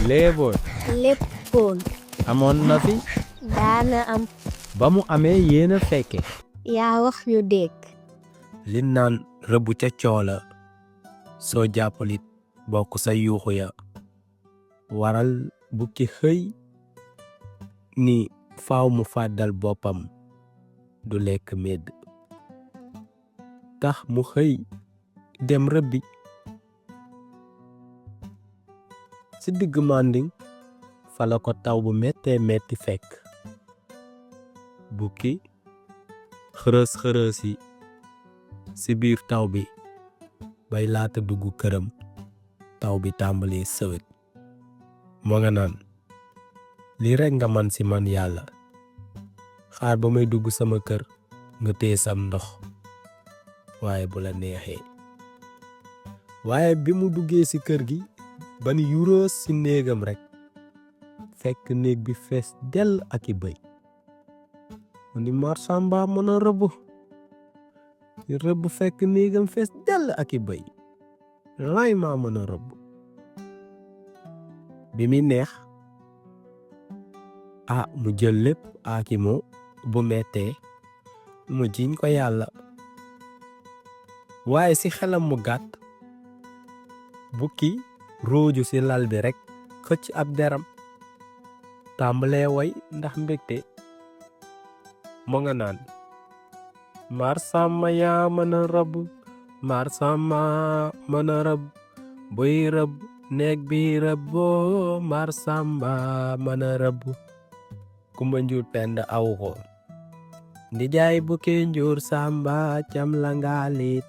léeboon léppoon amoon na fi daana am ba mu amee yéen a fekke yaa wax ñu dégg li naan rëbbu ca coola soo jàppalit bokk sa yuuxu ya waral bukki xëy ni faaw mu fàddal boppam du lekk medd tax mu xëy dem rëbbi ci digg mànding fa la ko taw bu mettee metti fekk bukki xërës xërës yi ci biir taw bi bay laata dugg këram taw bi tàmbalee sëwét moo nga naan lii rekk nga man ci man yàlla xaar ba may dugg sama kër nga téye sam ndox waaye bu la neexee waaye bi mu duggee ci kër gi ba ni yuroos ci néegam rekk fekk néeg bi fees dell ak i bëy mu ni Mar Samba mën a rëbb fekk néegam fees dell ak i bëy lay maa mën a rëbb bi mi neex mu jël lépp aakimoo bu mettee mu jiñ ko yàlla waaye ci xelam mu gàtt bukki róoju ci lal bi rekk xëcc ab deram tàmbalee woy ndax mbégte moo nga naan Mar Samba yaa mën a rëbb Mar Samba mën a rëbb buy rëbb néeg bi rëbboo Mar Samba mën a rëbb kumba njuur pend aw ko ndijaay bukki njuur Samba cam la ngaalit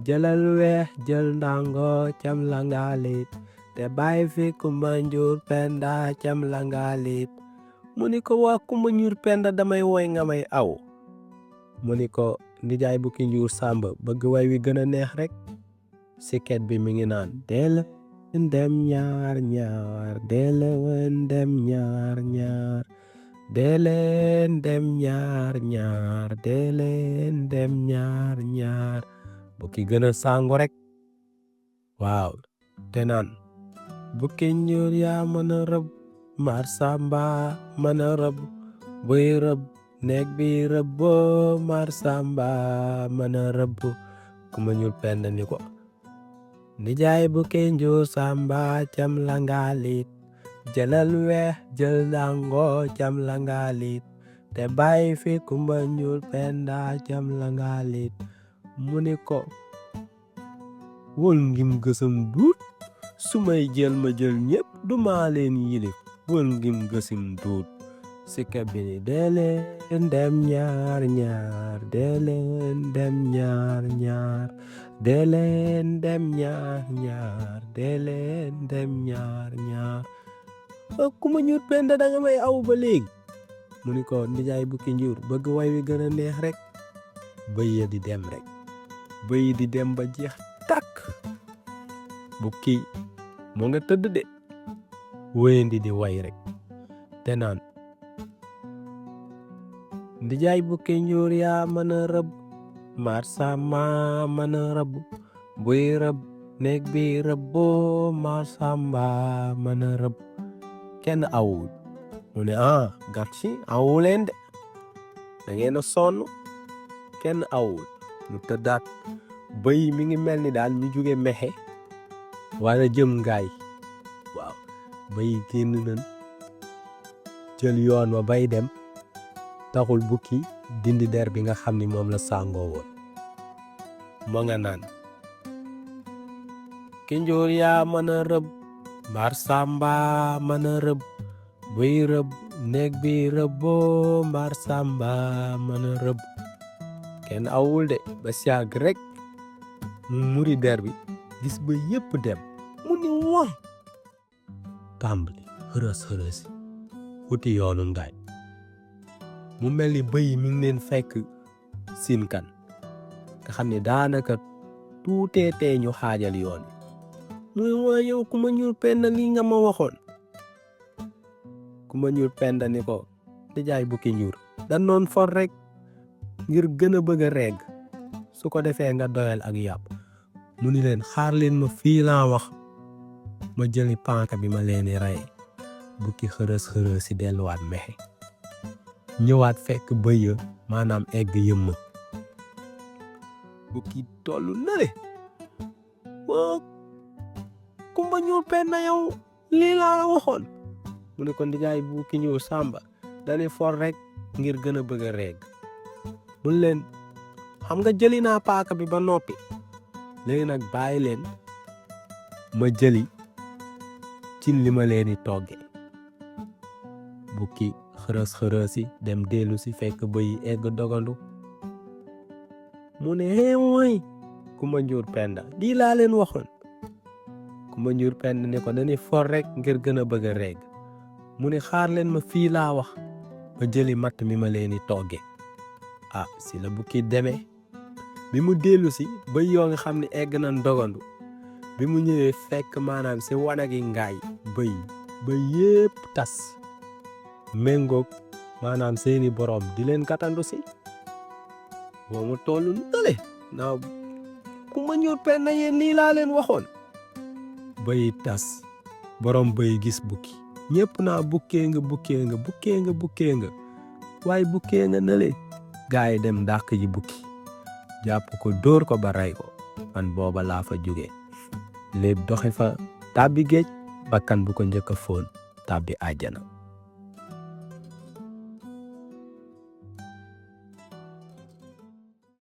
jëlal weex jël ndango cam la ngaalit te bàyyi fi kumba njuur penda cam la ngaalit mu ni ko waa kumba njuur penda damay woy nga may aw mu ni ko ndijaay bukki njuur Samba bëgg way wi gën a neex rekk siket bi mi ngi naan deele dem ñaar ñaar deele dem ñaar ñaar deele dem ñaar ñaar deele dem ñaar ñaar bukki gën a sàngu rekk waaw te naan bukki njuur yaa mën a rëbb Mar Samba mën a rëbb buy rëbb néeg bi rëbboo Mar Samba mën a rëbb ku ma ñuul pend ni ko nijaay bukki njuur Samba cam la ngaalit jëlal weex jël ndango cam la ngaalit te bàyyi fi kumba ñuul penda cam la ngaalit mu ni ko wol ngim gësam duut su may jël ma jël ñépp du maa leen yilif wol ngim gësim duut si bi ni deeleen dem ñaar ñaar deeleen dem ñaar ñaar deeleen dem ñaar ñaar deeleen dem ñaar ñaar ku ma ñuut penda da nga may aw ba léegi mu ni ko ndijaay bukki njuur bëgg way wi gën a neex rekk bëy ya di dem rekk bëy di dem ba jeex tàkk bukki moo nga tëdd de wéyandi di way rekk te naan ndijaay bukki njuur yaa mën a rëbb Mar Samba mën a rëbb buy rëbb néeg bi rëbboo Mar Samba mën a rëbb kenn awul mu ne gàtt si awuleen de da ngeen a sonn kenn awul mu tëddaat bëy mi ngi mel ni daal ñu jóge mexe wala jëm ngaay waaw bëy génn nañ jël yoon wa bay dem taxul bukki dindi der bi nga xam ni moom la sàngoo woon moo nga naan ki njuur yaa mën a rëbb Mar Samba mën a rëbb buy rëbb néeg bi rëbboo Mar Samba mën a rëbb kenn awul de ba siàgg rekk mu muri der bi gis ba yépp dem mu ni woŋ tàmbali xërës xërësi wuti yoonu ngaay mu mel ni bëy mi ngi leen fekk sinkan nga xam ne daanaka tuutee tee ñu xaajal yoon muy waa yow ku ma ñuul penda lii nga ma waxoon ku ma ñuul penda ni ko nijaay bukki njuur dan noon for rekk ngir gën a bëgg a regg su ko defee nga doyal ak yàpp mu ni leen xaar leen ma fii laa wax ma jëli paaka bi ma leen di rey. Bukki xërës si delluwaat mexe ñëwaat fekk bëy ya maanaam egg yëmm. Bukki tollu nale waa kumba ñuul penn yow lii laa la waxoon. mu ne ko ndijaay Bukki ñëw Sàmba dañuy for rek ngir gën a bëgg a reeg. mun leen xam nga jëli naa paaka bi ba noppi léegi nag bàyyi leen ma jëli cin li ma leen di togge. Bukki xërësi dem dellu si fekk bëy egg dogandu. mu ne mooy kumba njuur penda lii laa leen waxoon. kumba njuur penda ne ko dañuy for rek ngir gën a bëgg a reeg. mu ne xaar leen ma fii laa wax ma jëli matt mi ma leen di togge. si la Bukki demee bi mu dellu si bëy yoo nga xam ne egg nañ dogandu. bi mu ñëwee fekk maanaam si wanagi ngaay bëy yépp tas méngoog maanaam seeni borom di leen katandu si. boo mu tollu nale naa ku ma ñuur penn yéen lii laa leen waxoon. bëy tas borom bëy gis Bukki ñépp naa bukkee nga waaye bukkee nga nale. gaay dem dàq ji Bukki jàpp ko dóor ko ba rey ko. man booba laa fa jóge lépp doxe fa tàbbi géej bakkan bu ko njëkk a fóon tàbbi àjjana.